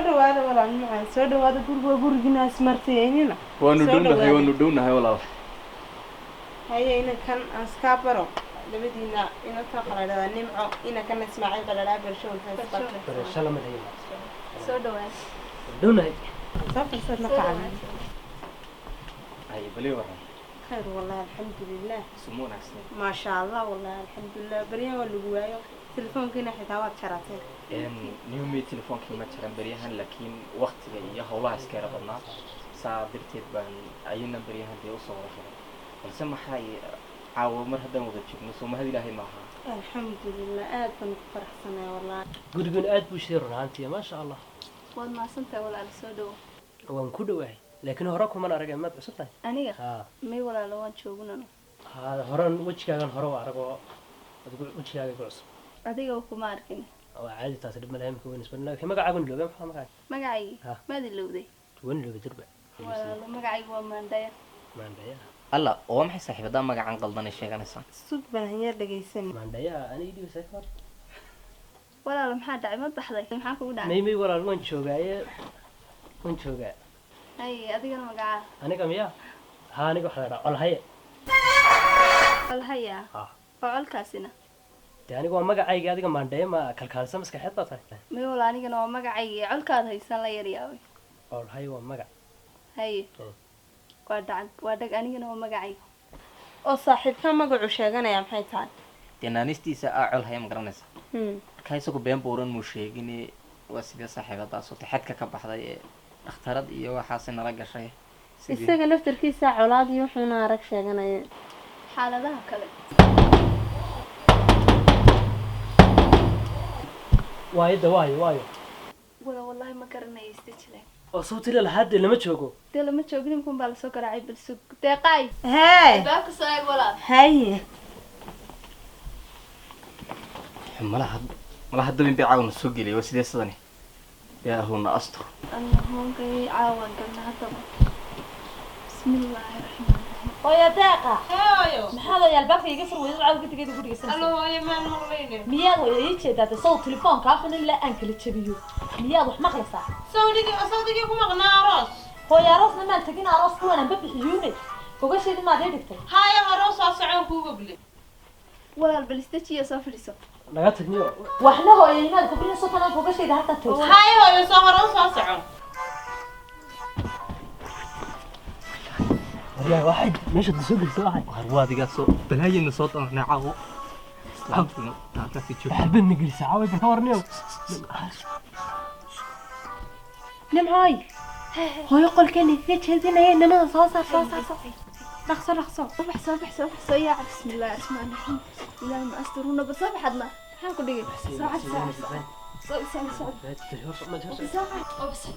Dhawaada walaal macaan, soo dhawaada. Guriga waa gurigiina, ismartiyeynina. Waanu Soo dhownahay. dhawaada. Waanu dhownahay, walaal. Haye, inankan aan iskaa baro labadiina. Inantan waxaa la dhahdaa Nimco, inankana Ismaaciil baa la dhahaa. Bersho. Barasho lama dhayo. Soo dhawaad. Dhownahay. Soo fursad ma qacan. Haye, bali waran. Khayr wallahi, alxamdulilah. Suma wanaagsan. Maasha Allah, wallahi alxamdulilah. Baryahan waa lagu waayo, telefoonkiina xitaa waad jaratay. Newme, telefoonkii ma jiran beryahan, laakiin waktiga iyo howlaha iska yara badnaa, saa darteed baan ayana beryahan dee usoo wada helay. Balse maxay caawo mar haddaan wada joogno, soo mahad Ilaahay maaha? Alxamdulilah, aad baan ku faraxsanay wallahi. Gurigun aad buu shiday run ahaantii, maasha Allah. Waad mahadsantahay walaal, soo dhawo. Waan ku dhowahay, laakiin hore kuman arag, maad cusub tahay? Aniga? Haa. May walaalo, waan joognano. Haa, horan wejigaagan hore u arag oo adigu wejigaaga ku cusub. Adiga kuma arkin. Waa caadi taasi, dhib malaha. Imika weyn isbar, laakiin magacaagan iloobe. Maxaa magacaaga? Magacaygi? Ha. Maad ilowday? Waan iloobe durba. Walaalo, magacaygu waa Maandhaya. Maandhaya. Alla, oo maxay saaxiibadaa magacan qaldanay sheeganaysaa? Sug baan hanyar dhegaysan. Maandhaya aniga dhibaysaa ka hor. Walaalo, maxaa dhacay? Ma baxday? Maxaa kugu dhacay? May, may walaal, waan joogaaye, waan joogaa. Haye, adigana magacaa? Aniga miya? Haa, aniga waxaa la dhahaa Colhaye. Colhaya? Ha. Oo colkaasina? Dee aniga waa magacayga, adiga Maandhaya ma kalkaalisa maskaxeed baa tahay? May walaal, anigana waa magacaygi, colkaad haysan la yaryaabay. Colhaye waa magac. Haye. Waa dhacag, waa dhag, anigana waa magacayga. Oo saaxiibka magacu sheeganaya maxay tahay? Dee naanistiisa aa col haya, ma garanaysa? Markaa isagu been buuran muu sheegine. Waa sidee saaxiibadaasoo taxadka ka baxday ee dhakhtarad iyo waxaasi nala gashay? Sidee? Isaga laftarkiisa colaad iyo wuxuuna arag sheeganaya. Xaaladaha kale. Waayo de, waayo, waayo. Wala, wallahi ma garanayo, isdejile. Oo sawtila lahaa dee lama joogo. Dee lama joogin, imkun baa lasoo garaacay. Bal sug, deeqaay. Hee. Albaabka soo eeg walaal. Haye. Malaha, malaha dabin bay caawna soo geliyay. Waa sidee sidani? Ilaahuna astur. Allahoonkay, caawan galna haddaba. Bismillaahi raxmaan raxiim. Hooyo Deeqa. Hooyo. Maxaad hooyo albaabka iga fur weyday? Caawa gedigeeda guriga sanaysa. Allo hooyo, maan maqlayne. Miyaad hooyo ii jeedaa de sow telefoonka xun ilaa aan kala jabiyo? Miyaad wax maqlaysaa? Sawdigii, sawdigii ku maqnaa aroos. Hooyo, aroosna maan tagin, arooska waan anba bixiyuune. Gogasheedii maad ii dhigtay? Haya, aroos soo socon kuu goble. Walaal, bal isdejiyo, soo fadhiiso. Naga tagniyo. Waxna hooyo imaad goblin sotanaan gogashayda halkaa toogsan. Haya hooyo, soo hore u soo socon. Waryaa, waxay meesha soo gelisay waxay Waar waadigaa soo balaayayna soo doonaa caawo, islaamtuna taakaasi joog. Waxba na gelisay caawa, ka warniyo. Nimcooy, hooyo, qolkeena kaga jeedinaya inamada. Soo saar, soo saar, soo dhaqso, dhaqso. Soo bax, soo bax, soo bax, soo yaaca. Bismillaahi raxmaan raxiim, ilaahi ma asturuna. Bal soo baxadna, maxaan ku dhigay? Soo cad, soo cad, soo soo soo soo soo soo soo.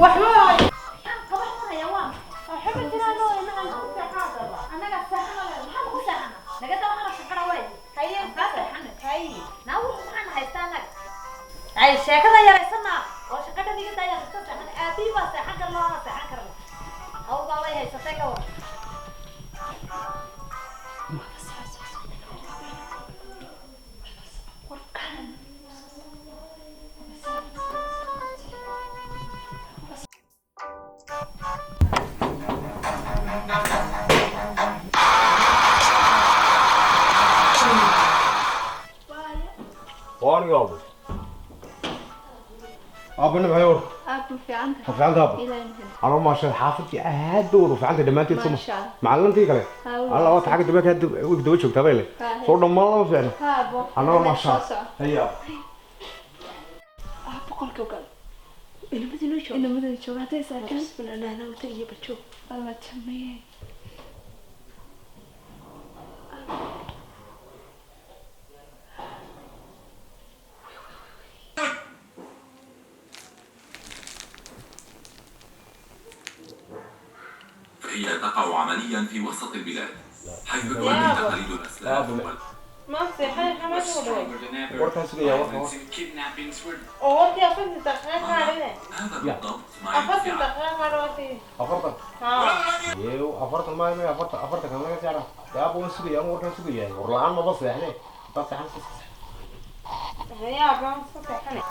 Waxba hooyo. Waxba jiraan hooyo macaan, ku seexaa annaga seexana, maxaa ku seexana? Naga daa waxana shaqana waay. Haye. Kaa seexana. Haye. Naa wuxuu maxaan haystaa annaga? Ay sheekada yaraysana oo shaqada iga daa yaraysan. Seexan aabihii baa seexan karna, waana seexan karna. Hawl baa way haysatay, ka waran? Waaniga aabo. Aabo, nimcay war. Aad ma fiican Ma tahay? fiicanta aabo? Ilaahay mahad. Anoo maasha, xaafadkii aad bay wada fiicantay dhammaanteed suma. Maasha Allah. Macalintii kale. Haa. Alla waa xagga dambe ka way daba joogtaa bay le. Haa. Soo dhammaan lama fiicno. Haa bo. Anoo maasha. Soo soco. Haya. Ah, boqolka gal. Inamadii noo jooga. Inamadii jooga hadday is arkaan. Bismillah, iyo bajoog. Alla jameeye. فهي تقع عمليا في وسط البلاد، حيث تؤدي تقاليد الأسلاف وال... Ma seexan xamaa ku dhaway. Warkaan sugaya warka. Oo warkii 40 daqiiqo ka hadhine. Ya. 40 daqiiqo ka hadho warkii. 40? Haa. Iyo 40 maayo, 40, 40 kan laga saara. Dee aabba, waan sugaya, anu warkaan sugaya. War la-aan maba seexne. Haddaad seexan iska seex. Haye aabba, waan iska seexanay.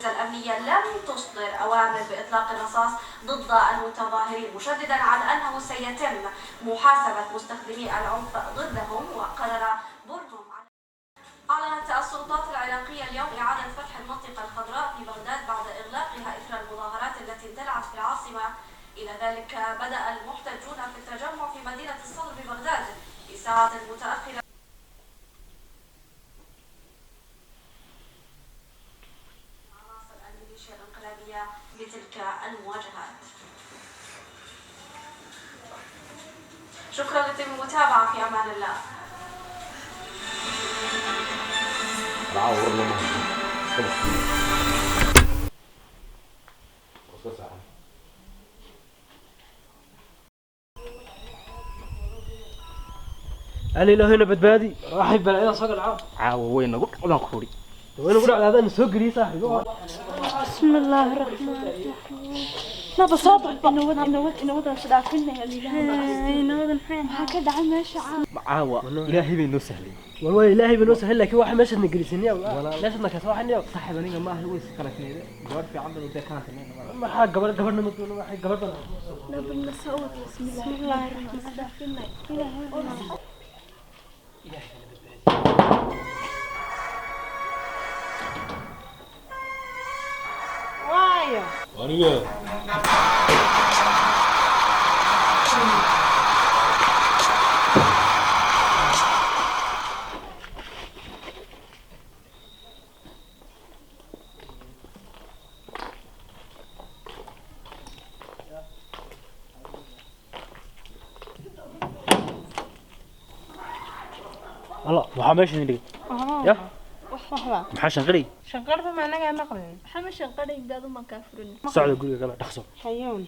الأمنية لم تصدر أوامر بإطلاق الرصاص ضد المتظاهرين، مشددا على أنه سيتم محاسبة مستخدمي العنف ضدهم. وقرر برهم. أعلنت السلطات العراقية اليوم إعادة فتح المنطقة الخضراء في بغداد بعد إغلاقها إثر المظاهرات التي اندلعت في العاصمة. إلى ذلك، بدأ المحتجون في التجمع في مدينة الصدر ببغداد في ساعة متأخرة. عناصر الميليشيا الانقلابية بتلك المواجهات. شكرا لكم المتابعة، في أمان الله. Caawa war lama hayo. Iska bax. Iska seexan. Ali, ilaahayna badbaadi, waxay balaayada soo gal caawa. Caawa way nagu dhacdaan kuuri. Wayna ku dhacdaa adaan soo geliyay, saaxiib. بسم الله الرحمن الرحيم. نبى صوت inawad, inawad, inawad, aan isdhaafinay. Inawadan maxay? Maxaa ka dhacay meesha caawa? Caawa ilaahay bay noo sahlay. War ilaahay baa noo sahel, laakiin waxa meeshaadna gelisaniya, meeshaadna kasoo waxaniya. Saaxiib, aniga ma ahi, way iskalafineede. Gabadh fiican bay dee kaan sameyna. Maxaa gabadh? Gabadhna ma doono, waxay gabadh badan. نبى نصوت. بسم الله الرحمن الرحيم. Ilaahay bana badbaadi. Waayo. Aniga. Allah, waxaa meesha idin dhigay ya? Waxba. Maxaa shanqadhay? Shanqarba ma anagaa maqlin. Maxaa ma shanqadhay? Baadu maan kaa furin. Socda, guriga gala, dhaqso. Hayoon.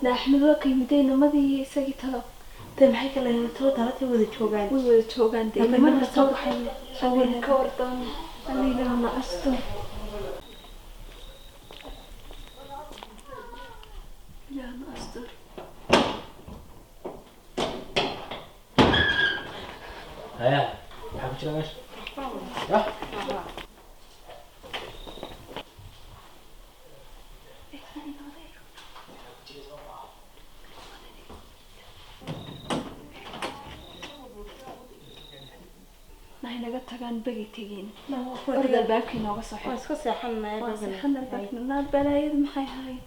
Na Axmed waa ka yimiday inamadii isagii talo. Dee maxay kala talo talatay wada joogaan? Way wada joogaan dee. Ama nimanka marka soo soo baxay awal ka wardoon. Alla, ilaahna asto, ilaahna astur. Haya, maxaa ku jira meesha ya? Nahay naga tagaan, bagay tegeen. Orda, albaabkii nooga soo Waan xir. iska seexanaya. Waan seexan albaabkii. Naa balaayada maxay ahayd?